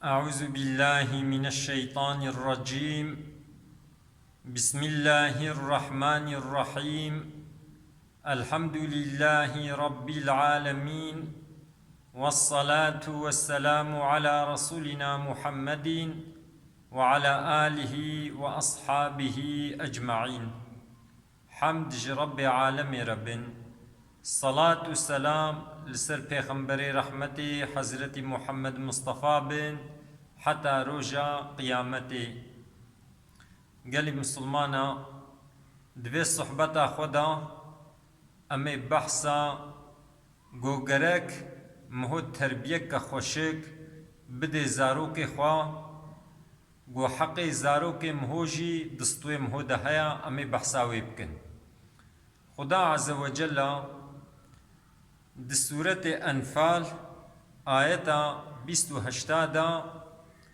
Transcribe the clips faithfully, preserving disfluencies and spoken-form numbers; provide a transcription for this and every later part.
أعوذ بالله من الشيطان الرجيم. بسم الله الرحمن الرحيم. الحمد لله رب العالمين. والصلاة والسلام على رسولنا محمد وعلى آله وأصحابه أجمعين. Hemd ji Rebbê alemê re bin. Salat û selam li ser Pêxemberê rehmetê Hezretî Muhammed Mistefa bin heta roja qiyametê. Gelî misilmana, di vê sohbeta xwe de em ê behsa ku gerek miho terbiyeke xweşik bidê zarokê xwe, ku heqê zarokê miho jî di stûyê miho de heye, em ê behsa wê bikin. Xuda Azze ve Cella di Sûretê Enfal ayeta bîst û heşta de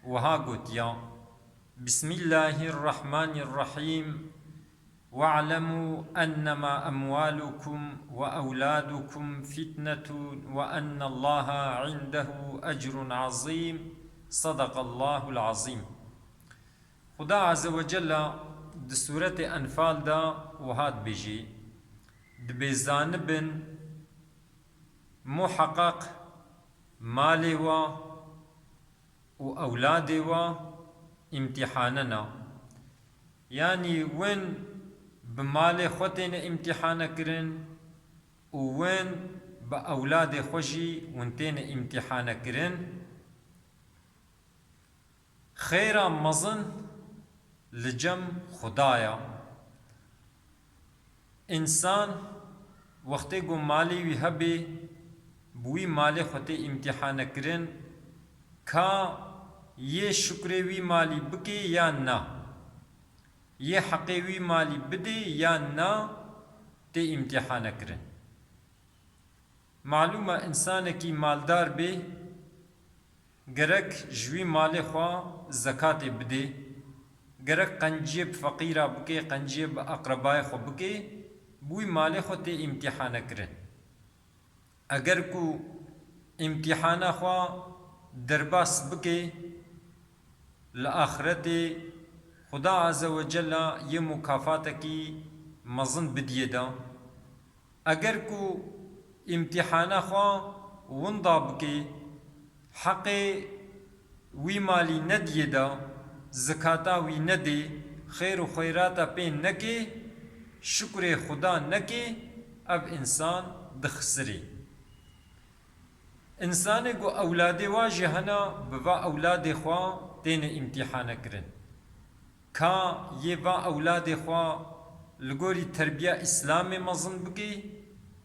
wiha gotiya: Bismillahirrahmanirrahîm. واعلموا أنما أموالكم وأولادكم فتنة وأن الله عنده أجر عظيم. صدق الله العظيم. Xuda Azze ve Cella di Sûretê Enfal de wiha dibêjî: Dibê zanibin, muheqeq malê we û ewladê we îmtîhane ne. Yanî win bi malê xwe têne îmtîhane kirin û win bi ewladê xwe jî win têne îmtîhane kirin. Xêra mezin li cem Xuda ye. Însan wextê ku malê wî hebe, bi wî malê xwe tê îmtîhane kirin, ka yê şukrê wî malî bike yan na, yê heqê wî malî bidê yan na, tê îmtîhane kirin. Malûm e, însanekî maldar bê, gerek ji wî malê xwe zekatê bidê, gerek qenciyê bi feqîra bike, qenciyê bi eqrebayê xwe bike, bi wî malê xwe tê îmtîhane kirin. Eger ku îmtîhana xwe derbas bike, li axretê Xuda Azze ve Cella yê mukafatekî mezin bidiyê de. Eger ku îmtîhana xwe winda bike, heqê wî malî nediyê de, zikata wî nedê, xêr û xeyrata pê neke, şukrê Xuda neke, ev însan dixisirê. Însanê ku ewladê wa jî hene, bi va ewladê xwe têne îmtîhane kirin. Ka yê va ewladê xwe li gorî terbiya Îslamê mezin bike,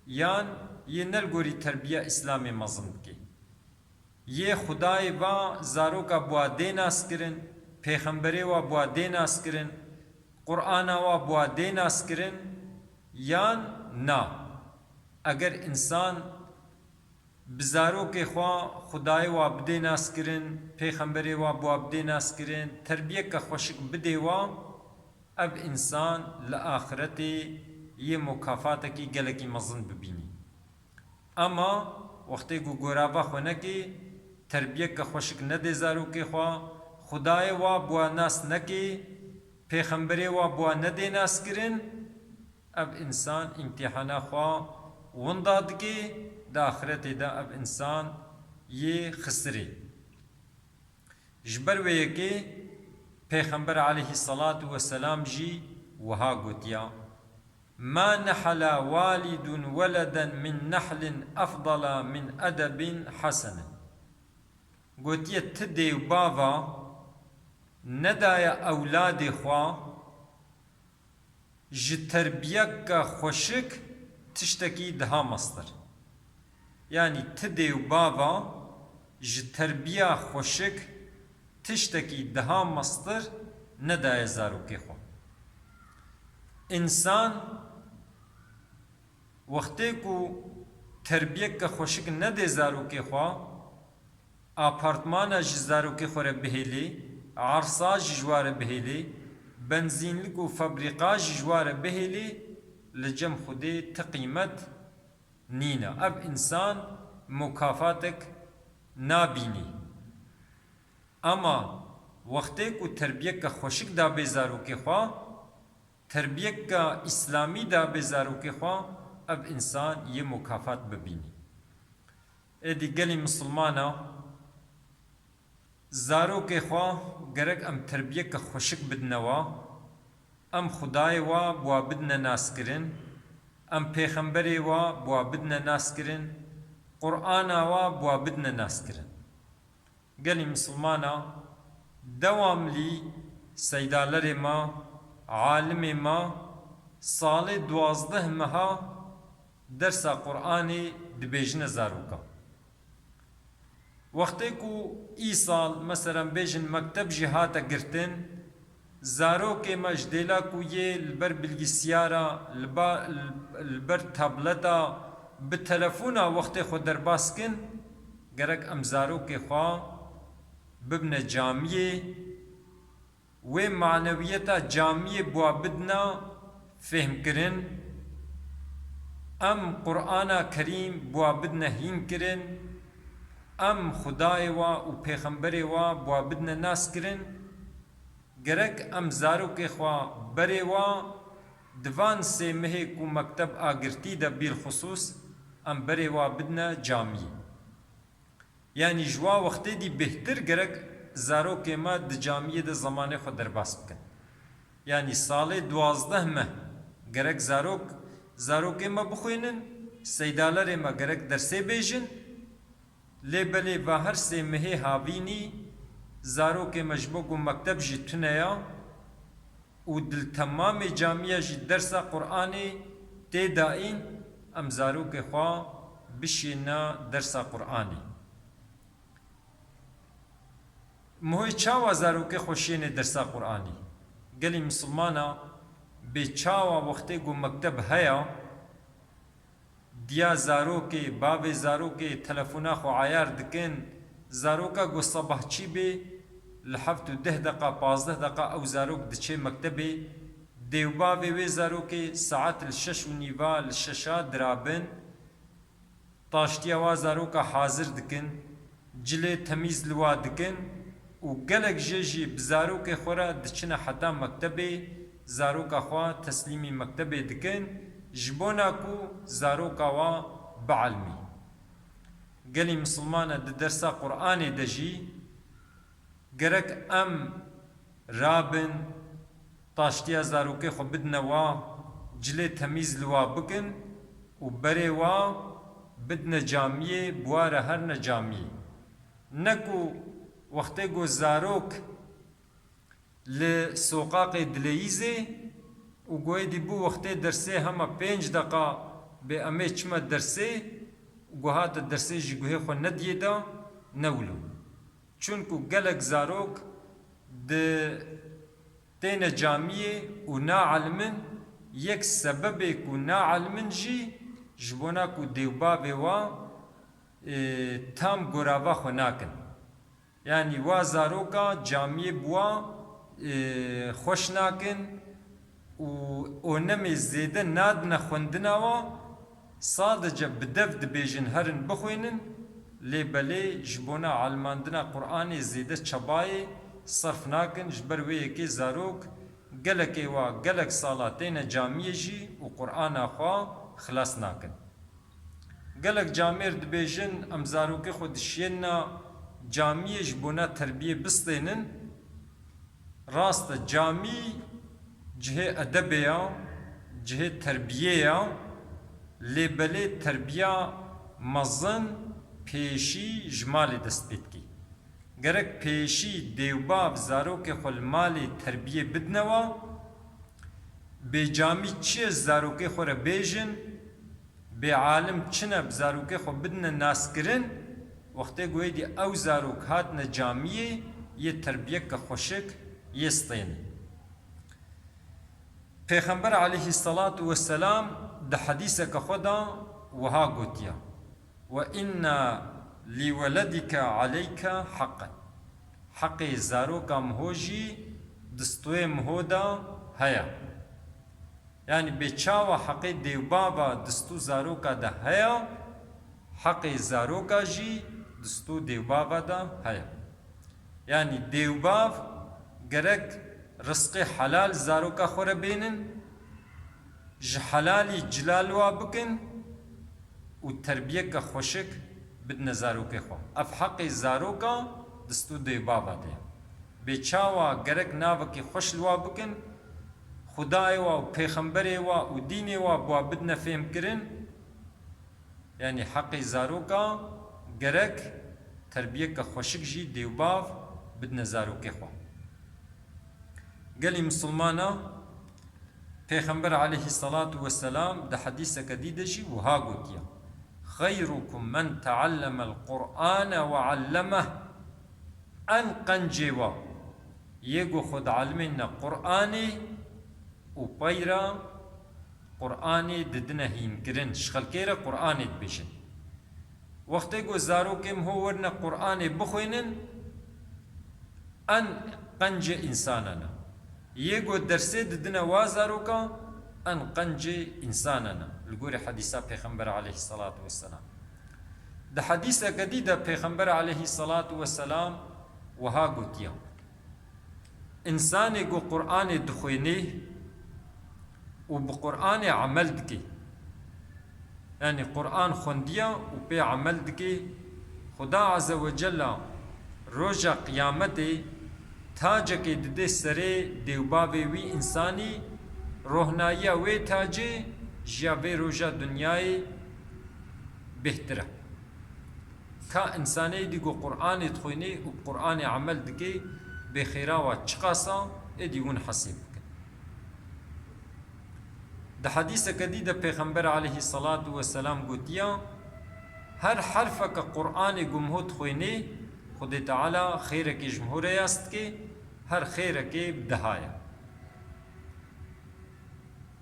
yan yê ne li gorî terbiya Îslamê mezin bike. Yê Xudayê va zaroka bi wa dê nas kirin, pêxemberê wa bi wa dê nas kirin, Qur'ana wa bi wa dê nas kirin, yan na. Eger însan bi zarokê xwe Xudayê wa bidê nas kirin, pêxemberê wa bi wa bidê nas kirin, terbiyeke xweşik bidê wa, ev însan li axretê yê mukafatekî gelekî mezin bibînî. Ema wextê ku gorava xwe nekê, terbiyeke xweşik nedê zarokê xwe, Xudayê wa bi wa nas nekê, pêxemberê wa bi wa nedê nas kirin, ev însan îmtîhana xwe winda dike, di axretê de ev însan yê xisirê. Ji ber wê yekê Pêxember aleyhisselatu vesselam jî wiha gotiya: Ma nehela walidun weleden min nehlin efdala min edebin hesenen. Gotiye, ti dê û bava nedaye ewladê xwe ji terbiyeke xweşik tiştekî daha mestir. Yanî ti dê û bava ji terbiya xweşik tiştekî daha mestir nedaye zarokê xwe. Însan wextê ku terbiyeke xweşik nedê zarokê xwe, apartmana ji zarokê xwe re bihêlê, ersa jî ji wa re bihêlê, benzînlik û fabrîqa jî ji wa re bihêlê, li cem Xwedê ti qîmet nîne. Ev însan mukafatek nabînî. Ama wextê ku terbiyeke xweşik dabê zarokê xwe, terbiyeke îslamî dabê zarokê xwe, ev însan yê mukafat bibînî. Êdî gelî misilmana, zarokê xwe gerek em terbiyeke xweşik bidine wa, em Xwedayê wa bi wa bidine naskirin, em pêxemberê wa bi wa bidine naskirin, Qur'ana wa bi wa bidine naskirin. Gelî misilmana, dewamlî seydalerê me, alimê me, salê duwazdeh meha dersa Qur'anê dibêjine zaroka. Wextê ku îsal, meselen bêjin, mekteb jî hate girtin, zarokê me ji dêla ku yê li ber bilgîsyara, li ba-, li ber tableta, bi telefona wextê xwe derbas kin, gerek em zarokê xwe bibine camiyê, wê manewiyeta camiyê bi wa bidina fêhmkirin, em Qur'ana Kerîm bi wa bidine hînkirin, em Xwedayê wa û Pêxemberê wa bi wa bidine naskirin, gerek em zarokê xwe berê wa di van sê mehê ku mekteb a girtî de bîlxusûs em berê wa bidine camiyê. Yanî ji wa wextê dî bêhtir gerek zarokê me di camiyê de zemanê xwe derbas bikin. Yanî salê duwazdeh meh gerek zarok, zarokê me bixwînin, seydalerê me gerek dersê bêjin, lê belê va her sê mehê havînî zarokê me ji bo ku mekteb jî tune ya, û di temamê camiya jî dersa Qur'anê tê dayîn, em zarokê xwe bişîne dersa Qur'anê. Mihoyê çawa zarokê xwe şênê dersa Qur'anê? Gelî misilmana bê çawa wextê ku mekteb heya, diya zarokê, bavê zarokê telefona xwe ayar dikin. Zaroka ku sebahçî bê, li heft û deh deqa, pazdeh deqa ew zarok diçê mektebê. Dê û bavê wê zarokê saet li şeş û nîva, li şeşa dirabin. Taştiya wa zaroka hazir dikin. Cilê temîz li wa dikin û gelek jê jî bi zarokê xwe re diçine heta mektebê, zaroka xwe teslîmî mektebê dikin, ji bona ku zaroka wa bielmî. Gelî misilmane di dersa Qur'anê de jî gerek em rabin, taştiya zarokê xwe bidine wa, cilê temîz li wa bikin û berê wa bidine camiyê, bi wa re herine camiyê. Ne ku wextê ku zarok li soqaqê dileyîzê û goyê dî bû wextê dersê hema pênc deqa bê em ê çime dersê û ku hate dersê jî guhê xwe nediyê da, ne wilo. Çunku gelek zarok di têne camiyê û naelimin, yek sebebê ku naelimin jî ji bona ku dê û bavê wa, e, tam gorava xwe nakin. Yanî wa zaroka camiyê bi wa, e, xweş nakin û onemê zêde nadine xwendina wa, sadece bi dev dibêjin herin bixwînin, lê belê ji bona elmandina Qur'anê zêde çabayê serf nakin, ji ber wê yekê zarok gelekê wa gelek sala têne camiyê jî û Qur'ana xwe xilas nakin. Gelek camêr dibêjin, em zarokê xwe dişiyêna camiyê ji bona terbiyê bistênin. Rast e, camî cihê edebê ya, cihê terbiyê ya, lê belê terbiya mezin pêşî ji malê dest pê dikî. Gerek pêşî dê û bav zarokê xwe li malê terbiyê bidine wa, bê camî çi ye zarokê xwe re bêjin, bê alim çi ne bi zarokê xwe bidine naskirin, wextê ku êdî ew zarok hatine camiyê, yê terbiyeke xweşik yê stênê. Pêxember aleyhisselatu vesselam di hedîseke xwe de wiha gotiye, "Ve inna li weledike aleyke haqqen." Heqê zaroka miho jî di stûyê miho de heye. Yanî bê çawa heqê dêvbava di stû zaroka de heye, heqê zaroka jî di stû dêvbava de heye. Yanî dê û bav gerek rizqê helal zaroka xwe re bênin, ji helalî cilal wa bikin û terbiyeke xweşik bidine zarokê xwe. Ev heqê zaroka distû dê û bava de ye. Bê çawa gerek navekî xweş li wa bikin, Xwedayê wa û pêxemberê wa û dînê wa bi wa bidine fêhmkirin, Yanî heqê zaroka gerek terbiyeke xweşik jî dê û bav bidine zarokê xwe. Gelî misilmana, Pêxember aleyhisselatu vesselam di hedîseke dî de jî wiha gotiye, "Xeyrukum men teallemel Qur'ane ve allemeh." En qencê wa yê ku xwe dielmêne Qur'anê û peyra Qur'anê didine hînkirin, ji xelkê re Qur'anê dibêjin. Wextê ku zarokê min ho werine Qur'anê bixwînin, en qencê însanan e. Yê ku dersê didine wa zaroka, en qencê însanan e. Li gorî hedîsa Pêxember aleyhisselatu vesselam. Di hedîseke dî de Pêxember aleyhisselatu vesselam wiha gotiye, Însanê ku Qur'anê dixwênê û bi Qur'anê emel dike, yanî Qur'an xwendiya û pê emel dike, Xuda Azze ve Cella roja Qiyametê tacekê dide serê dê û bavê wî însanî, rohnayiya wê tacê ji ya vê roja dinyayê bêhtir e. Ka însanê êdî ku Qur'anê dixwînê û bi Qur'anê emel dikê, bê xêra wa çiqas e, êdî hûn hesêb bikin. Di hedîseke dî de Pêxember aleyhisselatu vesselam gotiya, Her herfeke Qur'anê ku min ho dixwînê, Xwedê Teala xêrekê ji min ho re yas dike, her xêrekê bi deha ye.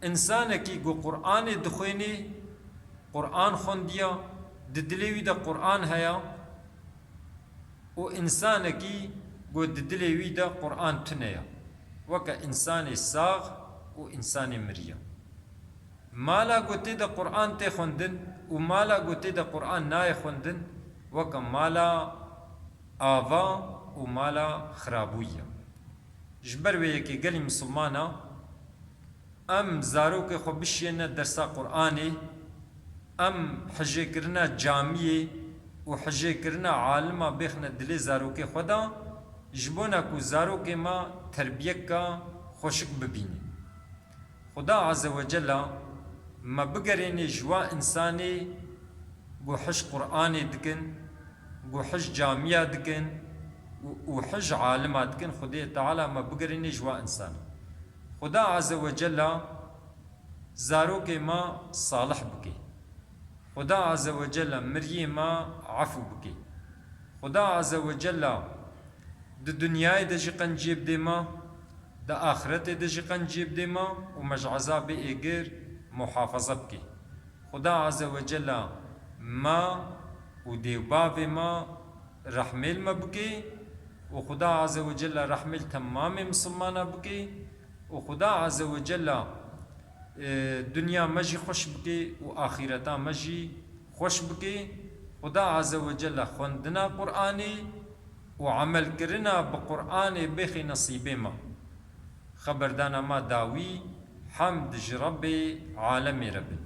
Însanekî ku Qur'anê dixwînê, Qur'an xwendiya, di dilê wî de Qur'an heye û însanekî ku di dilê wî de Qur'an tune ye, weke însanê sax û însanê miriye. Mala ku tê de Qur'an tê xwendin û mala ku tê de Qur'an nayê xwendin, weke mala ava û mala xirabûyî ye. Ji ber wê yekê gelî misilmana, Em zarokê xwe bişiyêne dersa Qur'anê, em hijêkirina camiyê û hijêkirina alima bêxine dilê zarokê xwe de, ji bona ku zarokê me terbiyeka xweşik bibîne. Xuda Azze ve Cella me bigerêne ji wa însanê ku hij Qur'anê dikin, ku hij camiya dikin û, û hij alima dikin, Xwedê Teala me bigerêne ji wa însanê. Xuda Azze ve Cella zarokê me salih bike. Xuda Azze ve Cella miriyê me efû bike. Xuda Azze ve Cella di dinyayê de jî qenciyê bidê me, di axiretê de jî qenciyê bidê me û me ji ezabê êgir muhafaza bike. Xuda Azze ve Cella me û dê û bavê me rehmê li me bike û Xuda Azze ve Cella rehmê li temamê misilmana bike û Xuda Azze ve Cella, e, dinya me jî xweş bike û axîreta me jî xweş bike. Xuda Azze ve Cella xwendina Qur'anê û emelkirina bi Qur'anê bêxî nesîbê me. Xeberdana me dawî, hemd ji Rebbê alemê re bin.